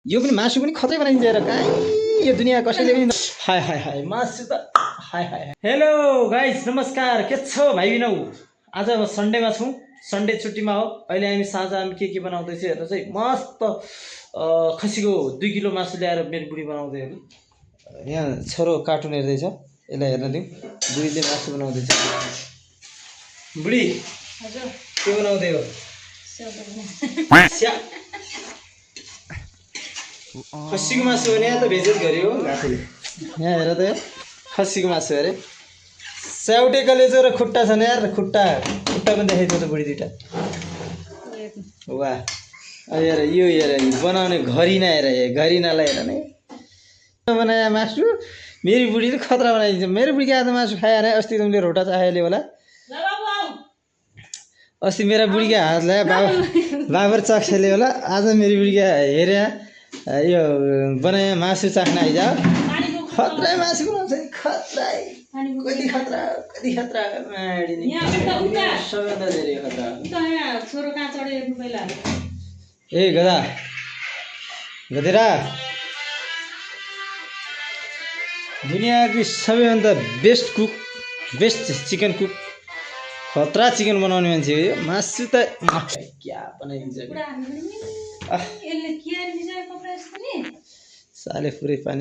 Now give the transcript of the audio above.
यो पनि मासु पनि खतै बनाइन्छ र कहीँ यो दुनियाँ कसैले पनि हाय हाय हाय मासु त हाय हाय। हेलो गाइस नमस्कार, के छ भाइ बिनौ? आज म सन्डेमा छौँ, सन्डे छुट्टीमा हो। अहिले हामी साँझ हामी के बनाउँदैछ हेर्नु चाहिँ मस्त खसीको 2 किलो मासु ल्याएर मेरो बुढी बनाउँदै हो। यहाँ छोरो कार्टुन हेर्दैछ, यसलाई हेर्न दिउँ। बुढीले मासु बनाउँदैछ। बुढी हजुर के बनाउँदै हो? खसीको मासु भने यहाँ त भेजेट गऱ्यो गाथीले। यहाँ हेर त खसीको मासु अरे स्याउटे कलेजो र खुट्टा छन् यार। खुट्टा पनि देखाइदियो त बुढी दुइटा। वाह हेर यो हेर बनाउने घरिना हेर, घरिनालाई हेर नै बनाए मासु। मेरो बुढी त खतरा बनाइदिन्छ। मेरो बुढीको आज मासु खायो अरे। अस्ति तुमले रोटा चाहेले होला। अस्ति मेरा बुढीको हातलाई बाबर चक्सेले होला। आज मेरो बुढीको हेरे यो बनाए मासु चाख्न आइज। खतरा मासु बनाउँछ नि, खतरा कति खतरा कति खतरा सबैभन्दा धेरै खतरा। ए गदा गदेरा दुनियाँको सबैभन्दा best cook, best chicken cook, खतरा चिकन बनाउने मान्छे हो यो। मासु त क्या बनाइदिन्छ साले पुरै पानी